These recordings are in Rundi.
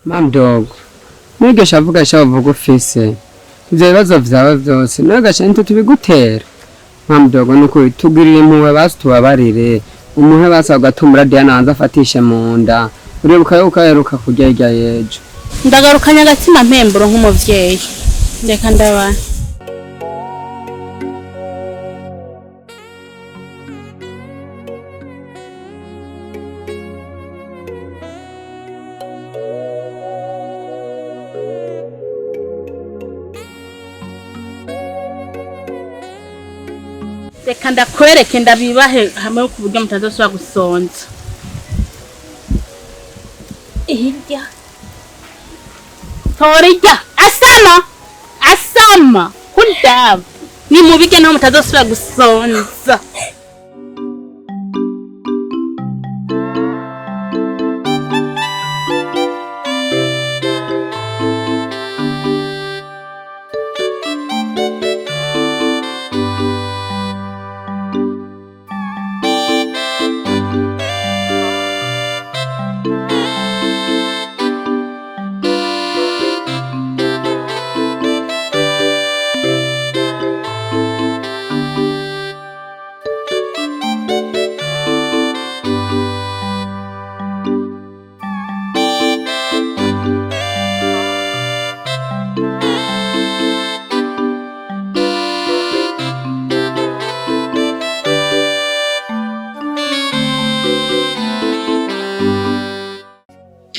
Mamdogo, mwigisha avuga sha uvuga ufise ivyo bibazo vyawe vyose nawe gasha nitwe tubigutera. Mamdogo, nukuri tugirire impuhwe basi tubabarire, umuhe basi agatumura Diana hanze afatishe mu nda, uribuka yuko aheruka kurya hirya y'ejo. Ndagarukanye agatima mpemburo nk'umuvyeyi, reka ndabana. Reka ndakwereke ndabibahe hamwe ku buryo mutazosubira gusonza. Hirya tora irya, asama asama kundaba ni mubige naho mutazosubira gusonza.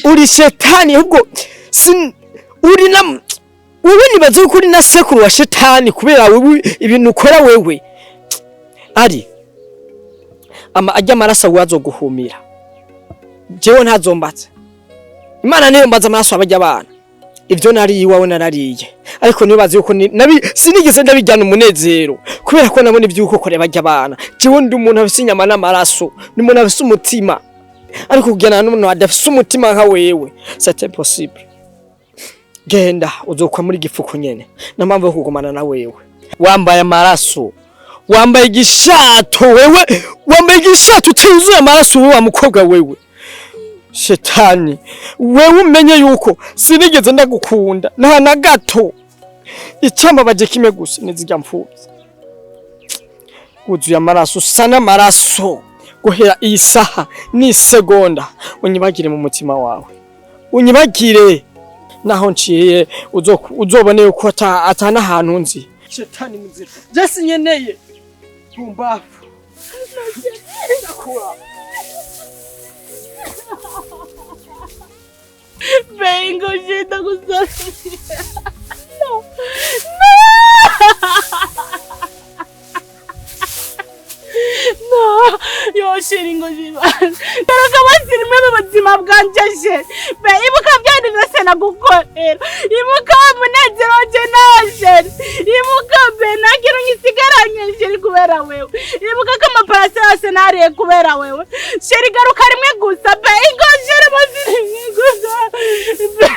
Uri shetani ahubwo sin uri na wewe, nibaza yuko uri na sekuru wa shetani kubera wewe ibintu ukora wewe ari ama ajya amaraso wazoguhumira, jewe ntazombatse Imana niyo mbaza amaraso abajya abana ivyo nariye iwawe narariye, ariko nibaza yuko nabi sinigeze ndabijyana umunezero kubera ko nabona ivyuko kore bajya abana. Jewe ndi umuntu afise inyama n'amaraso, ni umuntu afise umutima, ariko kugenda n'umuntu adafise umutima nka wewe c'est impossible. Genda uzokwa muri gifuko nyene, na mpamvu yo kugumana na wewe. Wambaye amaraso, wambaye igishato wewe, wambaye igishato utuzuye amaraso wewe wa mukobwa wewe. Shetani wewe, umenye yuko sinigeze ndagukunda nta na gato. Icyambabaje kimwe gusa nizirya mfuvyi, wuzuye amaraso, usa n'amaraso. Guhera iyi saha n'isegonda unyibagire mu mutima wawe, unyibagire naho nciye uzobone yuko ata n'ahantu nzi. Shetani muzira jesi nyeneye pumbafu ndakura. Vengo shida gusafira. No. No. Yo sheri ngo shibana. Garuka basirimwe mu buzima bwanje sheri. Be ibuka byandi byose nagukorera. Ibuka munezero wanje nawe sheri. Ibuka be nagira ngisigaranye sheri kubera wewe. Ibuka ko amaparasa yose nariye kubera wewe. Sheri garuka rimwe gusa be ingo sheri basirimwe gusa. Be.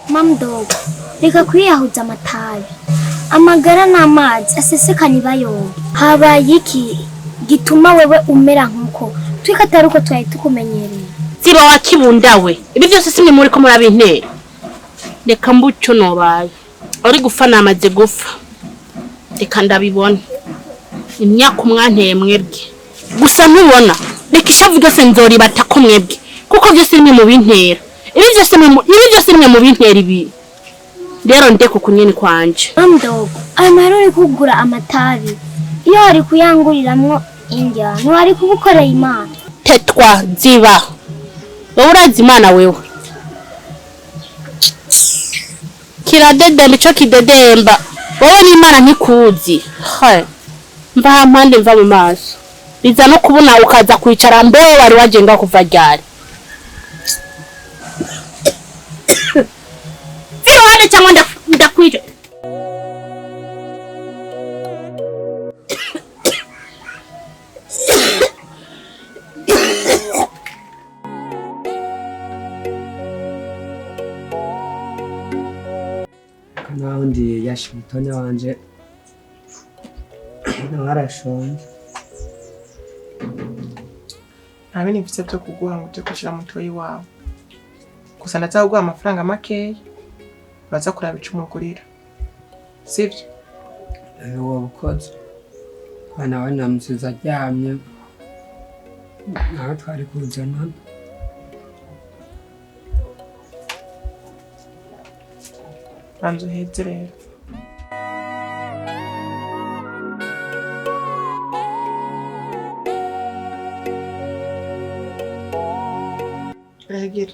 Mamdogo, reka kwiyahuza amatabi. Amagara n'amazi asesekana ibayombi. Habaye iki gituma wewe umera nkuko twika atari uko twari tukumenyereye? Ziba wa kibunda we, ibi byose simwe muri ko murabintera. Reka mbuco nobaye uri gufa namaze gufa, reka ndabibona imyaka umwanteye mwebwe gusa ntubona. Reka ishavu ryose nzoribata ko mwebwe, kuko byose nimwe mu bintera. Ibi byose ibi byose nimwe mu bintera ibi. Rero ndeko kunyeni kwanje. Mamdogo, ayo mahera uri kugura amatabi iyo wari kuyanguriramwo indya ntiwari kubukorera Imana. Tetwa ziba wowe urazi Imana wewe. Kiradedemba ico kidedemba. Wowe n'Imana ntikuzi. He. Mva hampande, mva mu maso. Biza no kubona ukaza kwicara. Mbewe wari wajenga kuva ryari? Iruhande cyangwa ndakwica. Naho ndi yashimutone wanje nawe arashonje. Nta bindi mfise vyo kuguha ngo uje gushira mutoyi wawe, gusa ndaza kuguha amafaranga makeya, uraza kuraba ico umugurira, sivyo? Woba ukoze, nawe namusize aryamye, nawe twari kuzanana. Banza uheze rero. Regira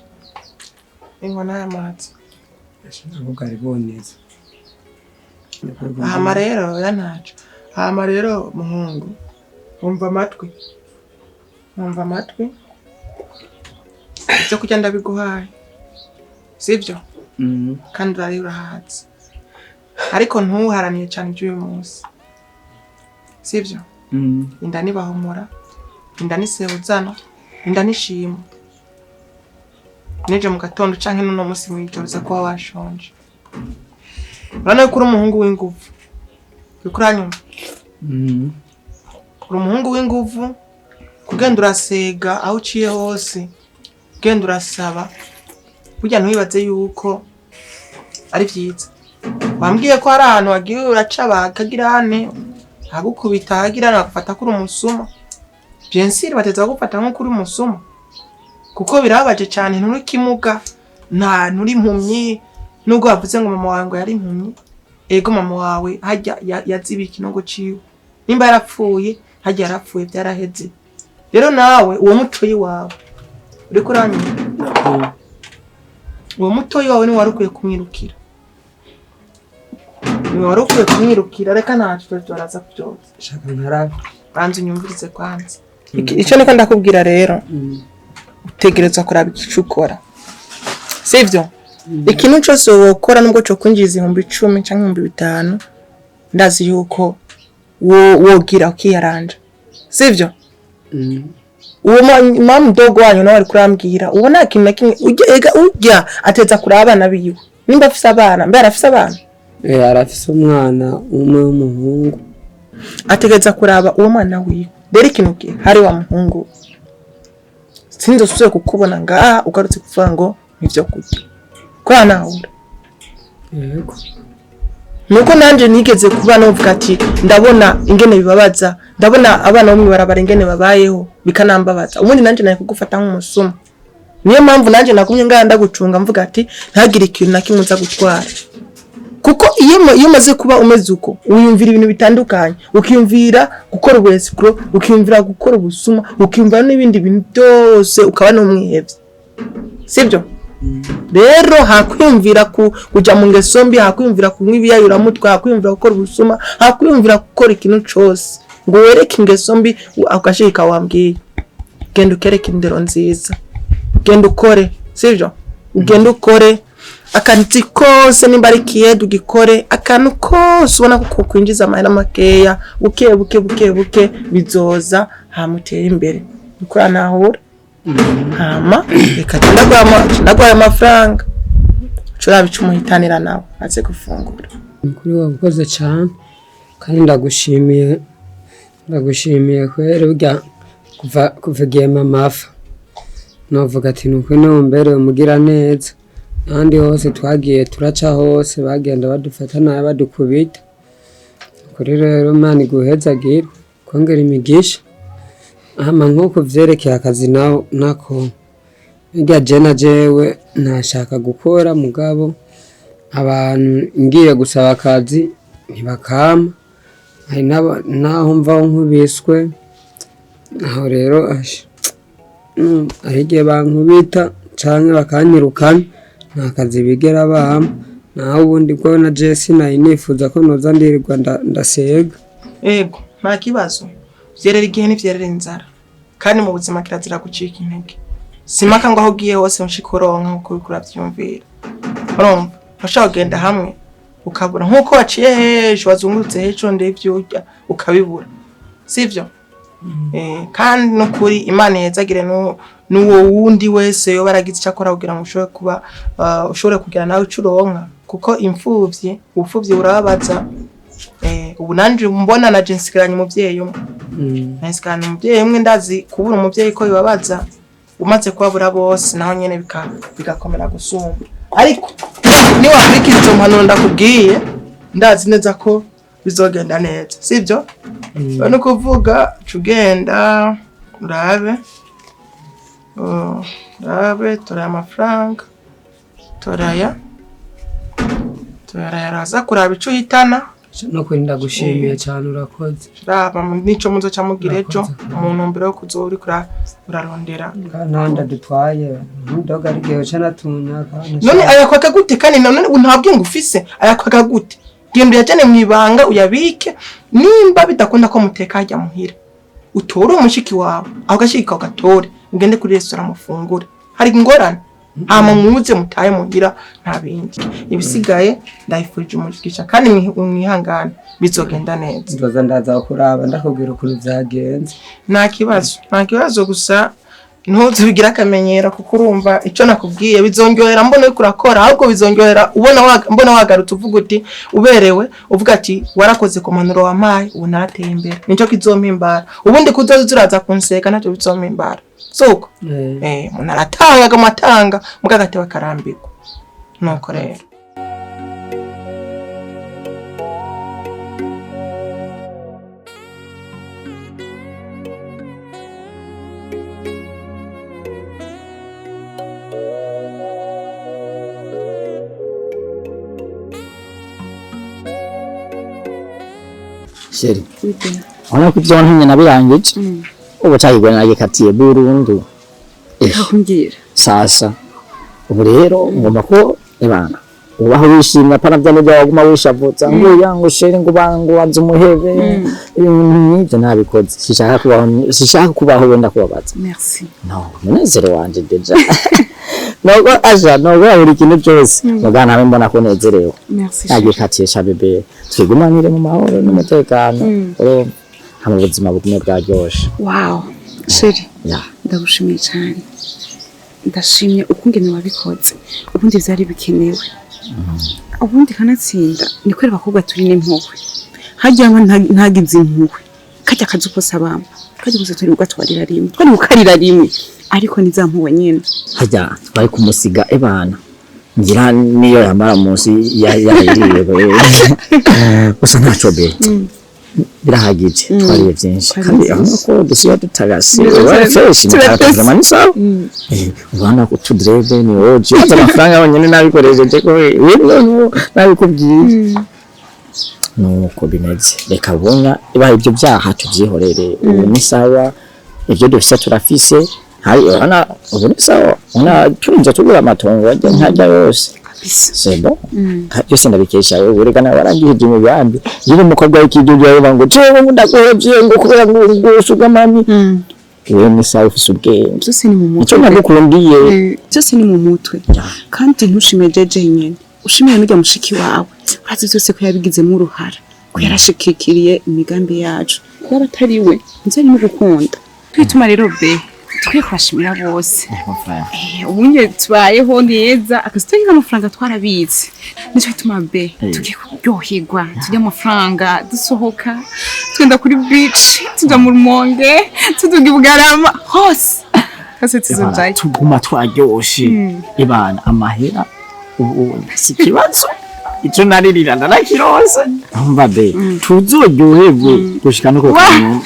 inkona y'amazi. Ntabwo bwari bubonetse. Hama rero, oya ntaco. Hama rero muhungu, wumva amatwi, wumva amatwi, ivyo kurya ndabiguhaye, sivyo? Kandi urari urahaze, ariko ntuharanire cane ivy'uyu munsi, sivyo? Inda ntibahomora, inda nisehuzana, inda nishima. Nejo mu gatondo canke n'uno munsi mw'ijoro uza kuba washonje. Urabona yuko uri umuhungu w'inguvu, uriko uranyumva? Uri umuhungu w'inguvu, kugenda urasega aho uciye hose, ugenda urasaba, burya ntiwibaze yuko ari vyiza. Wambwiye ko hari ahantu wagiye uraca bakagirane, agukubita hagirane, bagufata ko uri umusuma. Bien sûr bateza bagufata nk'uko uri umusuma, kuko birababaje cane. Nturi kimuga, nta nturi impumyi, nubwo bavuze ngo mama wawe ngo yari impumyi. Ego, mama wawe harya yazibiye ikinogo ciwe, nimba yarapfuye harya yarapfuye, byaraheze. Rero nawe uwo mutoyi wawe, uriko uranyumva? Uwo mutoyi wawe niwe wari ukwiye kumwirukira, niwe wari ukwiye kumwirukira. Reka ntaco, turaza kubyoza. Shaka nkarabe. Banza unyumvirize kwanza. Ico niko ndakubwira rero, utegerezwa kuraba ico ukora, sivyo? Ikintu cose wokora, nubwo cokwinjiriza 10,000 canke 5,000, ndazi yuko wogira ukiyaranja, sivyo? Uwo mama mudogo wanyu nawe ariko urambwira, uwo nta kintu na kimwe ujya ega ujya ateza kuraba abana biwe, nimba afise abana. Mbe arafise abana? Eh, arafise umwana umwe w'umuhungu. Ategereza kuraba uwo mwana wiwe. Rero ikintu gihe hari wa muhungu, sinzosubire kukubona ngaha ugarutse kuvuga ngo nivyo kurya kubera nahura. Yego. Nuko nanje nigeze kuba novuga ati ndabona ingene bibabaza, ndabona abana bo mw'ibarabara ingene babayeho, bikanambabaza. Ubundi nanje nari kugufata nk'umusuma, niyo mpamvu nanje nagumye ngaha ndagucunga, mvuga ati ntagire ikintu na kimwe uza gutwara, kuko iyo umaze kuba umeze uko, wiyumvira ibintu bitandukanye, ukiyumvira gukora ubuescroc, ukiyumvira gukora ubusuma, ukiyumvira n'ibindi bintu byose, ukaba n'umwihevye, sibyo? Rero hakwiyumvira kuja mu ngeso mbi, hakwiyumvira kunywa ibiyayuramutwe, hakwiyumvira gukora ubusuma, hakwiyumvira gukora ikintu cose ngo wereke ingeso mbi agashika wambwiye, genda ukereke indero nziza, genda ukore, sivyo? Ugenda ukore akazi kose, nimba ari kiyede ugikore, akantu kose ubona ko kwinjiza amahera makeya, buke buke buke buke bizoza, hama utere imbere. Ukora nahura. Hama reka ndaguha ayo mafaranga, ucurabe ico umuhitanira nawe aze gufungura. Kuri wowe ukoze cyane, kandi ndagushimiye, ndagushimiye kweri. Burya kuva igihe mama apfa, novuga ati nukuri niwe umbereye umugira neza. Ahandi hose twagiye turaca hose bagenda badufata nabi, badukubita. Kuri rero Imana iguhezagire, kongera imigisha. Hama nko vyerekeye akazi naho nako, burya je na jewe ntashaka gukora, mugabo abantu ngiye gusaba akazi ntibakampa. Hari naho mvaho nkubiswe aho rero, asha, hari igihe bankubita canke bakanyirukana, nta kazi bigera bampa. Naho ubundi bwo na Jesse nari nifuza ko noza ndirirwa ndasega. Ego, nta kibazo. Vyerera igihe ntivyerera inzara. Kandi mu buzima kirazira gucika intege. Simaka ngo aho ugiye hose unshike uronka nkuko uriko uravyiyumvira. Urumva, urashobora kugenda hamwe ukabura nkuko waciye hejuru wazungurutse hejuru ndivyo urya ukabibura. Sivyo? Kandi nukuri Imana ihezagire n'uwo wundi wese yoba aragize icyo akora kugira ngo ushobore kuba ushobore kugira nawe ico uronka, kuko imfuvyi ubupfuvyi burababaza. Ubu nanje mbona naje nsigaranye umuvyeyi umwe. Nsigaranye umuvyeyi umwe, ndazi kubura umuvyeyi ko bibabaza, umaze kubabura bose naho nyene bigakomera gusumba. Ariko niwakurikiza izo mpanuro ndakubwiye, ndazi neza ko bizogenda neza, sivyo? Ni ukuvuga ca ugenda urabe, urabe toraya amafaranga, toraya toraya, araza kuraba ico uhitana. No kuri ndagushimiye cyane, urakoze. Raba nico muzoca mugira ejo Urakoze. mu ntumbero yo kuzoba uriko urarondera. Ntanda dutwaye ndoga ari igihe uca natunyaka. None ayakwaka gute? Kandi none nta bwenge ufise, ayakwaka gute? Genda uyajane mw'ibanga uyabike, nimba bidakunda ko muteka hajya muhira, utore umushiki wawe aho gashiki kawe gatore, ugende kuri resitora mufungure, hari ingorane? Hama muze mutahe muhira, nta bindi. Ibisigaye ndabifurije umugisha kandi mwihangane, bizogenda neza. Nzoza ndaza kuraba ndakubwira ukuntu vyagenze. Nta kibazo, nta kibazo, gusa ntuzubigire akamenyero, kuko urumva icyo nakubwiye bizongerera mbona uriko urakora, ahubwo bizongerera ubona mbona wagarutse uvuga uti uberewe, uvuga ati warakoze ku mpanuro wampaye, ubu narateye imbere, nicyo kizompimbara. Ubundi kuzoza uraza kunseka ntacyo bizompimbara, suko umuntu aratanga agatanga muga agateba akarambirwa, nuko rero. Chérie, urabona ko ibyo wantumye nabirangije, ubu cagigwe nagikatiye burundu. Kumbwira. Sasa ubu rero ngomba ko ebana ubaho wishimye, apana bya n'ibyo waguma wishavutsa ngo ya ngo chérie ngo bango wanze umuhebe, ibintu nk'ibyo ntabikoze. Sishaka kubaho, sishaka kubaho wenda kubabaza. Merci. No umunezero wanje déjà nuko aja nuko buri kintu cyose muga nawe mbona ko nezerewe. Merci, chérie. Nagikatiye sha bébé, twigumanire mu mahoro n'umutekano, urumva hama ubuzima bugume bwaryoshe. Wow, chérie. Ya. Ndagushimiye cyane, ndashimye ukungene wabikoze. Ubundi vyari bikenewe, ubundi kanatsinda ni kubera abakobwa turi n'impuhwe. Harya ngo ntagize impuhwe, kajya kazi kose abamba kajya kose turi bugatwarira rimwe, twari bukarira rimwe, ariko ni za mpuhwe nyene. Harya twari kumusiga ebana ngira niyo yamara munsi yayiriye gusa ntaco be birahagije, twariye byinshi. Twariye kandi byinshi. urabona ko dusiba tutagase. Neza cyane. Fresh. Turafise. Mutaka ni sawa. Urabona ko utudirede ni oji waza amafaranga yonyine nabikoresheje ko wewe nabikubwiye nuko bimeze. Reka bunga ibaha ibyo byaha tubyihorere, ubu ni sawa, ibyo dufise turafise. Hari urabona ubu ni sawa, urabona turinze tugura amatongo ajya nkajya yose. Kabisa. C'est bon. Byose ndabikesha wewe, reka nawe warangihije imigambi. Yiri umukobwa w'ikijuju yavuga ngo jewe ngo ndaguhevye ngo kubera ngo ngo sugar mummy. Wewe ni sawa, ufise ubwenge. Byose ni mu mutwe. Icyo nagukundiye. Byose ni mu mutwe. Kandi ntushime jeje nyene, ushimire n'urya mushiki wawe, urazi byose ko yabigizemo uruhara, ko yarashikikiriye imigambi yacu. Yaba atari we nzari no gukunda twituma. Rero be dukwiye kubashimira bose. Ubunye tubayeho neza, akazi tugira, amafaranga twarabitse, nicyo gituma be tugiye kuryoherwa, turya amafaranga, dusohoka tugenda kuri beach, tuja mu Rumonge, tuduga i Bugarama, hose hose tuzojayo. Tuguma twaryoshe ibana amahera, ubu si ikibazo, ico naririra narakirose. Umva be, tuzoryoherwe gushika no kukanyuma.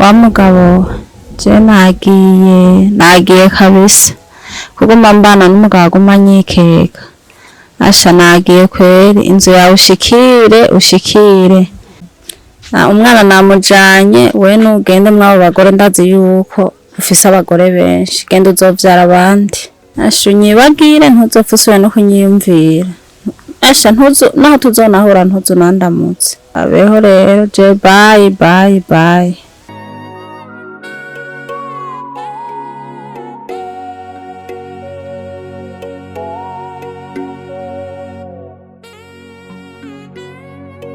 Wa mugabo je nagiye nagiye kabisa kuguma mbana n'umugabo aguma anyikeka asha nagiye kweri inzu yawe ushikire ushikire Na umwana namujanye we nugende mw'abo bagore ndazi yuko ufise abagore benshi genda uzovyara abandi asha unyibagire ntuzopfa usubire no kunyiyumvira asha ntuzo naho tuzonahura ntuzunandamutse abeho rero je bye bye bye.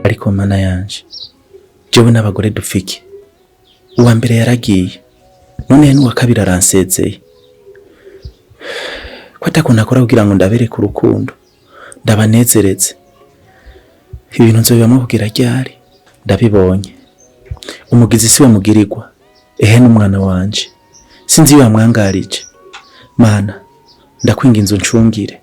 Ariko mana yanje, jewe n'abagore dufike, uwa mbere yaragiye none n'uwa kabiri aransezeye, ko atakuntu akora kugira ngo ndabereke urukundo ndabanezereze. Ibintu nzobibamwo kugira ryari? Ndabibonye umugizi siwe mugirirwa, ehe n'umwana wanje sinzi iyo yamwangarije. Mana ndakwinginze uncungire.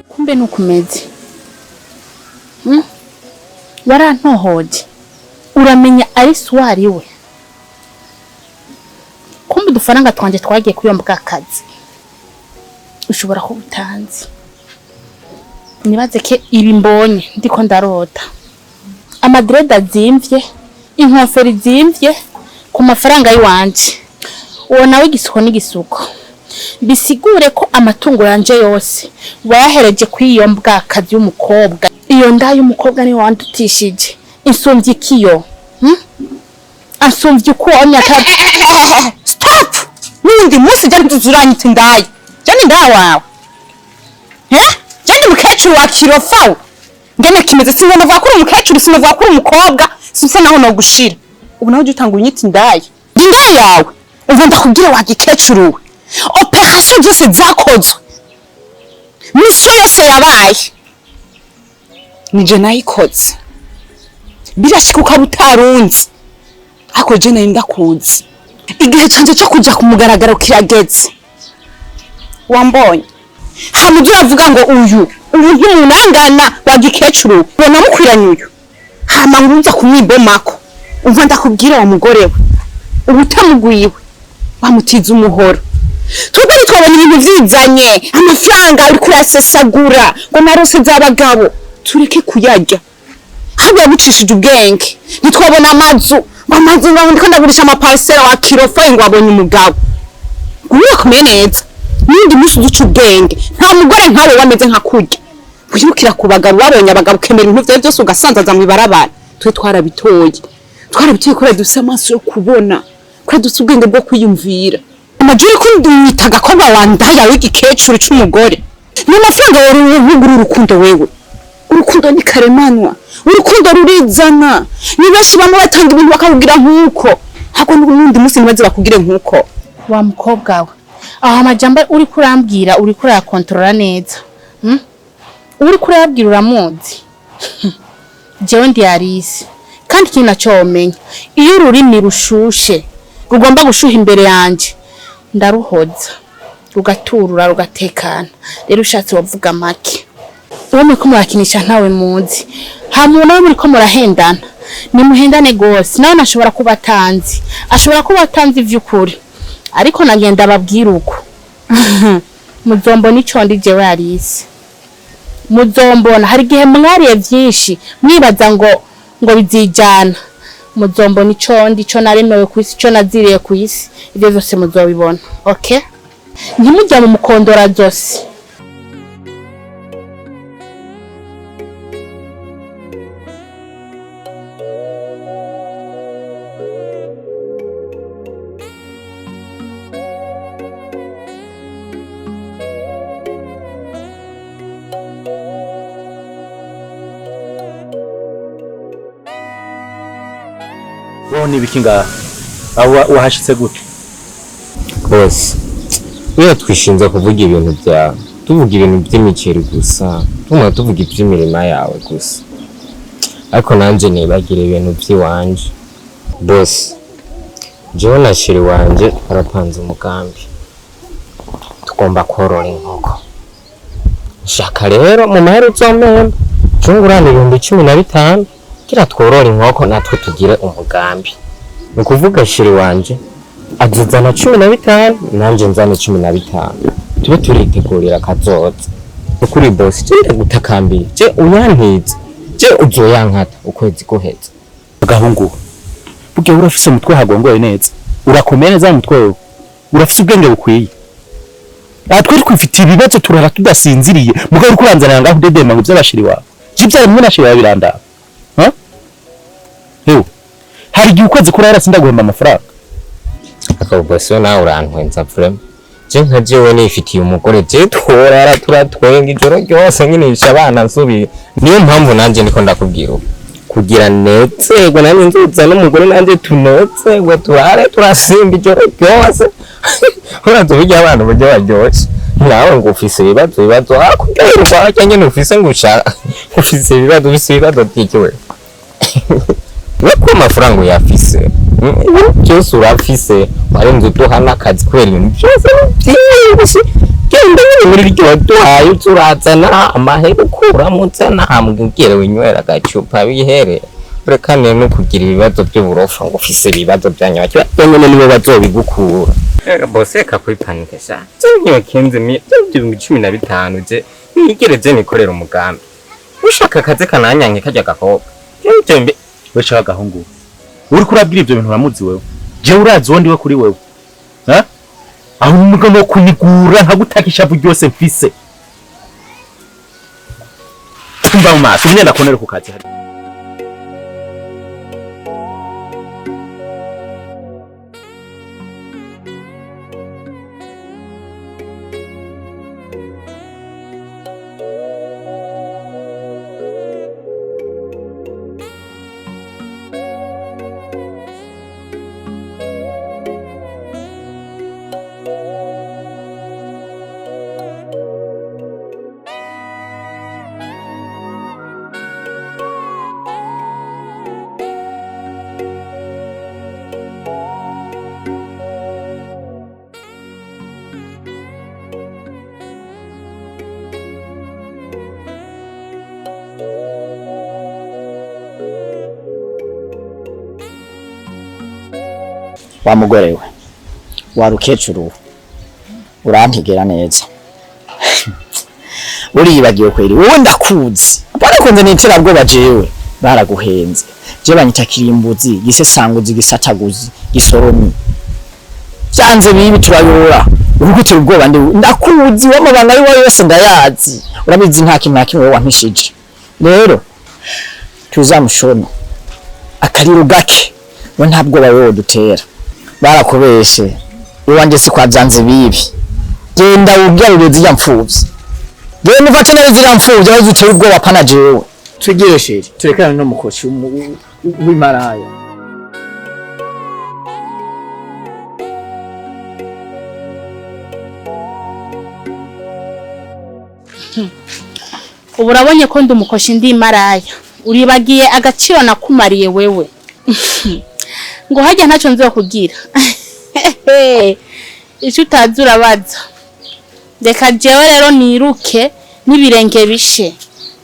Kumbe nukumeze warantohoje uramenya ari swari we. Kumbe udufaranga twanje twagiye kuyombwa akazi ushobora kuba utanzi. Nibaze ke ibi mbonye ndiko ndarota amadreda azimvye inkofero izimvye ku mafaranga yiwanje, uwo nawe igisuko n'igisuko bisigure ko amatungo yanje yose wayahereje kwiyombwa akazi y'umukobwa. Iyo nda y'umukobwa ni wandutishije insumvye ikiyo ansumvye uko wamyaka. Stop! Nundi munsi je ntuzuranyita indaya. Je ni ndaya wawe. Je ndi mukecuru wa kirofa. Ngene kimeze sinova kuri umukecuru sinova kuri umukobwa sinse naho no gushira. Ubu naho utanga unyita indaya. Ndi indaya yawe. Umva ndakubwira wa gikecuru we. Operation zose zakozwe. Mission yose yabaye. Nije nayikoze. Birashika ukaba utarunzi. Ako je nari ndakuzi. Igihe canje cyo kuja kumugaragaro kirageze. Wambonye. Hamugira avuga ngo uyu ntumunangana wa gikecuru ubona mukwiranye uyu. Hama ngunza kumwibomako. Umva ndakubwira wa mugore we. Ubutamugwiwe. Bamutiza umuhoro. Twebwe ntitwabona ibintu vyizanye, amafaranga uri kurasesagura ngo narose z'abagabo tureke kuyarya. Haba yabucishije ubwenge. Ntitwabona amazu, ngo amazu ngo ndiko ndagurisha amaparcelle wa kirofa ngo abonye umugabo. Nguwo akomeye neza. N'undi munsi uduca ubwenge. Nta mugore nkawe wameze nka kurya. Wiyukira ku bagabo wabonye abagabo ukemera ibintu vyawe byose ugasanzaza mu ibarabara. Twe twarabitoye. Twarabitoye kubera dufise amaso yo kubona. Kubera dufise ubwenge bwo kwiyumvira. Amajuri ko ndumwita agakobwa wandaya w'igikecuru c'umugore. Ni amafaranga wari ugura urukundo wewe. Urukundo ni karemanwa. Urukundo rurizana. Ni benshi bamwe batanga ibintu bakakubwira nkuko. Hako n'undi munsi nibaze bakubwire nkuko. Wa mukobwa we. Aho amajambo uri kurambwira uri kurakontorora neza. Uri kurabwira uramuzi. Jewe ndi Alice. Kandi ikintu naco womenya. Iyo ururimi rushushe rugomba gushuha imbere yanje ndaruhoza rugaturura rugatekana. Rero ushatse wavuga make. Uwo muriko murakinisha ntawe muzi. Hamu nawe muriko murahendana. Nimuhendane gose. Nawe nashobora kuba atanzi. Ashobora kuba atanzi vy'ukuri. Ariko nagenda babwira uko. Muzombona ico ndi jewe Alice. Muzombona hari gihe mwariye vyinshi mwibaza ngo bizijana. Muzombona ico ndi ico naremewe kwisi ico naziriye kwisi. Ivyo vyose muzobibona. Okay? Ntimujya mu mukondora zose. Wowe nibiki ngaha? Aho wahashitse gute? Bose iyo twishinze kuvuga ibintu byawe, tuvuga ibintu by'imiceri gusa, tuma tuvuga iby'imirima yawe gusa. Ariko nanje nibagira ibintu by'iwanje. Boss, jewe na chéri wanje twarapanze umugambi. Tugomba korora inkoko. Shaka rero mu mahera uzompemba, cungurana 15,000 kira tworora inkoko natwe tugire umugambi. Ni ukuvuga chéri wanje azozana 15 nanje nzane 15 tube turitegurira akazoza. Ukuri boss, je ndagutakambiye, je uyantize, je uzoyankata ukwezi guheze. Gahungu, burya urafise umutwe hagongoye neza, urakomeye neza mu mutwe wewe, urafise ubwenge bukwiye. Aha twari twifitiye ibibazo turara tudasinziriye, mugabo uriko uranzanira ngaho udedema ngo ivy'aba chéri wawe. Je ivyari mwe na chéri wawe birandaba. Ha? Hewe, hari igihe ukwezi kurahera sindaguhemba amafaranga. Akaba boss, we nawe urantwenza vraiment. Je nka jewe nifitiye umugore, je tworara turatwenga ijoro ryose nkinisha abana nsubiye. Niyo mpamvu nanje ndiko ndakubwira ubu. Kugira nezerwe nanjye nzoza n'umugore nanjye tunezerwe turare turasimba ijoro ryose. Urazi uburyo abana uburyo baryoshe. Nawe ngo ufise ibibazo ibibazo hakurya harya nyene ufise ngo ushaka ufise ibibazo ufise ibibazo byiki we? We ko amafaranga uyafise, ibintu byose urafise, warenze uduha n'akazi kubera ibintu byose byinshi. Genda nyine muri iryo waduhaye uza urazana amahera ukuramo uzana ambwira winywera agacupa bihere. Urekane no kugira ibibazo by'uburofa ngo ufise ibibazo bya nyabaki nyine nibo bazobigukura. Bose reka kwipanika sha. Je kenze mi 15,000 je nigereze nikorera umugambi. Ushaka akazi kananyanke kajya gakobwa. Je mbe We shaka gahungu, uriko urabwira ivyo bintu uramuzi wewe? Je urazi uwo ndiwe kuri wewe? Ha? Aho umugabo wo kunigura nkagutaka ishavu ryose mfise. Mva mu maso, nyine ndakonera ku kazi. Wa mugore we, wa rukecuru, urantegera neza. Uriyibagiwe kweri, wowe ndakuzi. Barakunze n'iterabwoba jewe, baraguhenze. Je banyita kirimbuzi, gisesanguzi, gisataguzi, gisoromi. Byanze bibi turayora. Urugutira ubwoba ndi ndakuzi, w'amabanga yiwe yose ndayazi. Urabizi nta kintu na kimwe wowe wampishije. Rero tuzamushona akariro gake, we nta bwoba wowe dutera. Barakubeshe iwanje si kwa byanze bibi. Genda ubyarire ziriya mfuvyi, genda ufate nawe ziriya mfuvyi aho ziteye ubwoba pana jewe. Twigire chéri, turekane no mukoshi w'imaraya. Ubu urabonye ko ndi umukoshi ndi maraya. Uribagiye agaciro nakumariye wewe. Ngo hajya ntacyo nzokugira. Icyo utazi urabaza. Reka jewe rero niruke n'ibirenge bishe.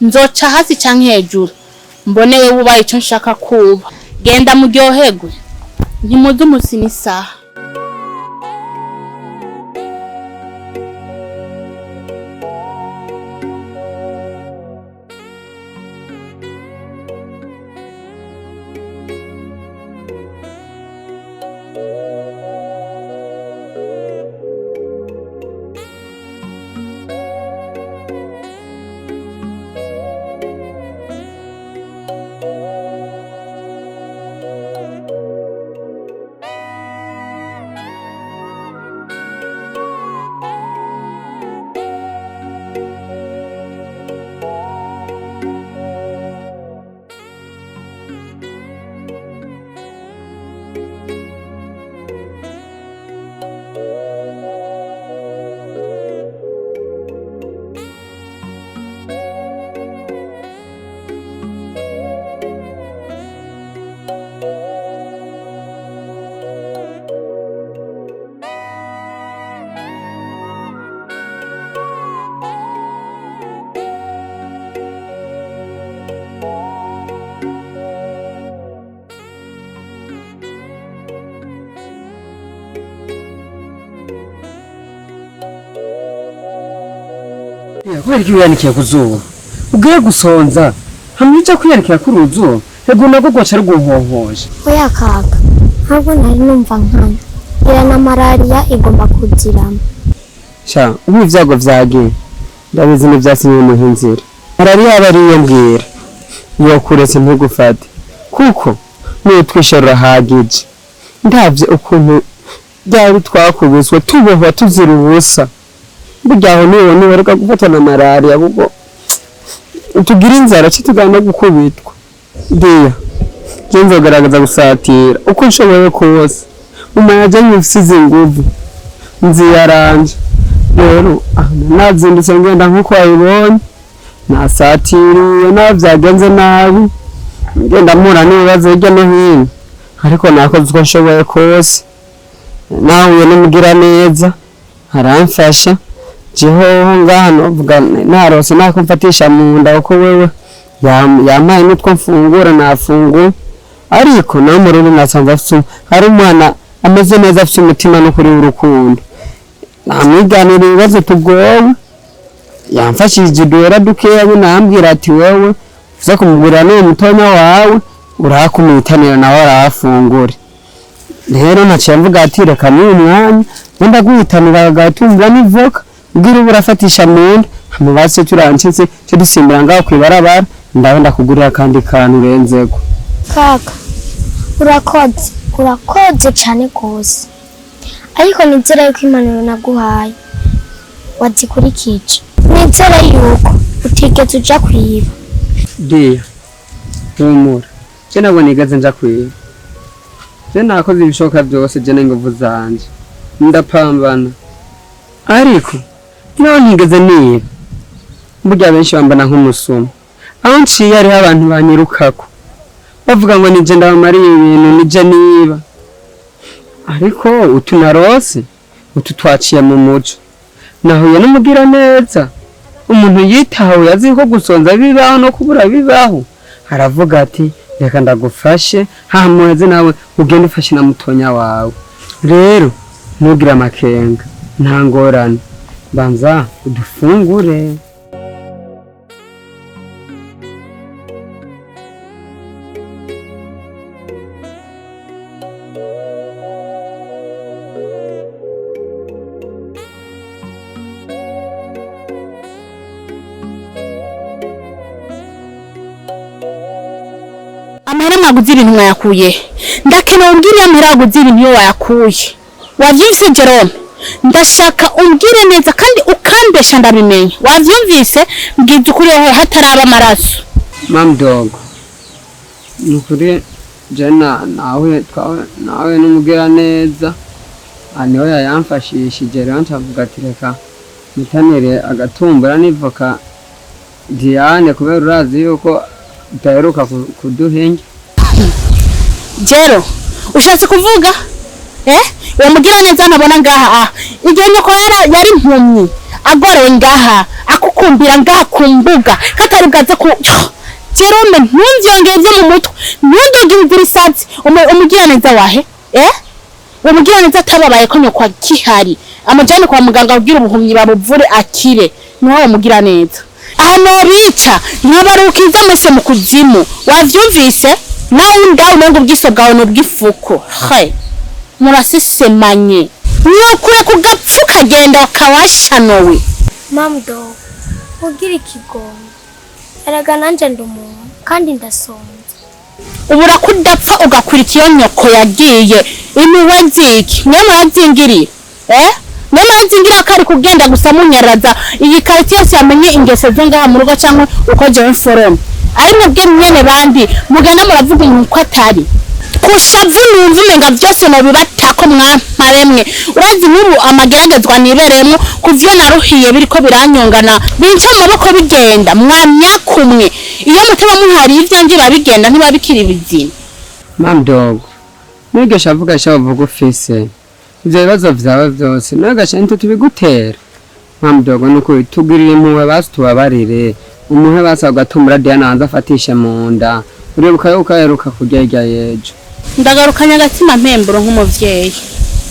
Nzoca hasi canke hejuru. Mbone wewe ubaye icyo nshaka kuba. Genda muryoherwe. Ntimuzi umusi n'isaha. Kubera ko wiyanikiye ku zuba ugiye gusonza hamwe ujya kwiyanikira kuri uruzuba ego nabwo rwaca ruguhohoje. Oya kaka, ntabwo nari numva nkana ira na malariya igomba kuziramo. Sha ubu ibyago vyagiye ndabizi n'ivyasinye mu inzira malariya aba ariyo mbwira iyo kuretse ntugufate kuko nutwishe rurahagije ndavye ukuntu byari twakubiswe tubohwa tuzira ubusa burya aho niwo niweruka gufatwa na malariya kuko tugira inzara ci tugomba gukubitwa. Diya je nzogaragaza gusatira uko nshoboye kose umayaje nyusize inguvu nziyaranje rero nazindutse ngenda nkuko wabibonye nasatiriye naho byagenze nabi ngenda mpura n'ibibazo hirya no hino ariko nakoze uko nshoboye kose nahuye n'umugiraneza aramfasha jeho ngaha novuga narose nako mfatisha mu nda kuko wewe yampaye n'utwo mfungura nafungura ariko nawe murundi nasanze afite hari umwana ameze neza afite umutima no kuri urukundo namwiganira ibibazo tugowe yamfashije uduhera dukeya nambwira ati wewe uza kumugurira n'uwo mutonya wawe urakumwitanira nawe arahafungure. Rero naciye mvuga ati reka n'uyu mwanya wenda guhitanira agatumba n'ivoka ubwira ubu urafatisha mu nda amubase turancitse cyo dusimbura ngaho kw'ibarabara ndabe ndakugurira akandi kantu urenzeko. Kaka, urakoze urakoze cyane rwose ariko nizera yuko impanuro naguhaye wazikurikije nizera yuko utigeze uja kwiba. Diya humura je nabwo nigeze nja kwiba je nakoze ibishoboka byose je n'inguvu zanje ndapambana ariko naho ntigeze niba burya benshi bambana nk'umusuma aho nciye hariho abantu banyirukako bavuga ngo nije ndabamariye ibintu nije niba ariko utu narose utu twaciye mu muco nahuye n'umugiraneza umuntu yitawe azi ko gusonza bibaho no kubura bibaho aravuga ati reka ndagufashe hamuheze nawe ugende ufashe na mutonya wawe rero ntugire amakenga nta ngorane banza udufungure. Amahera mwaguze ibintu mwayakuye ndakeneye umbwire amahera waguze ibintu iyo wayakuye wavyumvise Jerome ndashaka umbwire neza kandi ukambesha ndabimenya wavyumvise mbwiza ukuri wowe hataraba amaraso. Mam dogo nukuri je nawe nawe n'umugira neza niwe yayamfashishije rero ncavuga ati reka mitanire agatumbura n'ivoka Diane kubera urazi yuko utaheruka kuduhinga. Jero ushatse kuvuga uwo mugira neza nabona ngaha igihe nyoko yari impumyi agorewe ngaha akukumbira ngaha ku mbuga katari bwaze ku Jerome ntumvyongeye vyo mu mutwe ntundogire isatsi umugira neza wahe uwo mugira neza atababaye ko nyoko akihari amujane kwa muganga kugira ubuhumyi babuvure akire niwe uwo mugira neza aha nobica nkabarukiza mwese mu kuzimu wavyumvise nawe ndawe umenga ubwiso bwawe n'ubw'ifuko he murasisemanye nukure kugapfu kagenda wakawashanowe. Mamdo ugira ikigongo erega nanje ndi umuntu kandi ndasonza. Ubura kudapfa ugakurikira nyoko yagiye inuwe nziki mwe murazingirira mwe murazingirira ko ari kugenda gusa munyaraza iyi kariti yose yamenye ingeso zo ngaha mu rugo cyangwa uko jewe mforome ari mwebwe mwene bandi mugenda muravuga umuntu ko atari kushavu numva umenga byose nobibatako mwamparemwe urazi n'ubu amageragezwa nibereyemo kuvyo naruhiye biriko biranyongana binca mu maboko bigenda mwamyakumwe iyo mutaba muhari ivyanje babigenda ntibabikiri bizima. Mam dogo mwigisha avuga shavuga ufise ivyo bibazo vyawe vyose nagasha nto tubigutera. Mam dogo nuko tugirire impuhwe basi tubabarire umuhe basi agatumbura Diana hanze afatishe mu nda uribuka yuko aheruka kurya hirya y'ejo. Ndagarukanye agatima mpemburo nk'umuvyeyi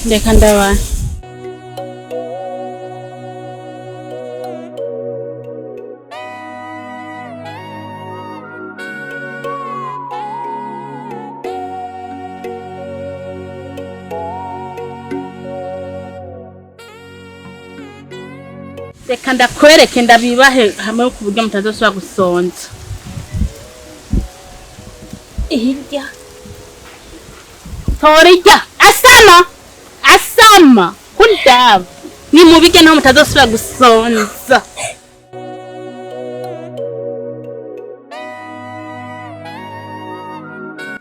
reka ndabana. Reka ndakwereke ndabibahe hamwe ku buryo mutazosubira gusonza. Hirya. Tora irya. Asama! Asama! Kundaba. Ni mubirye naho mutazosubira gusonza.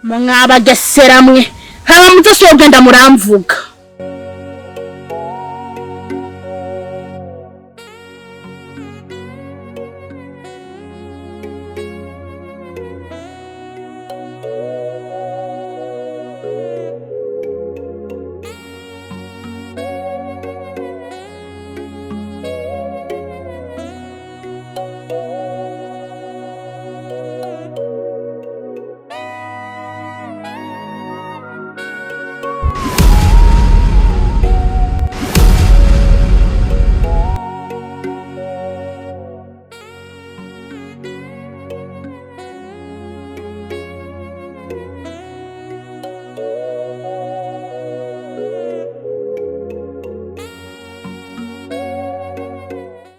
Mwabagesera mwe. Haba muzosubira kugenda muramvuga.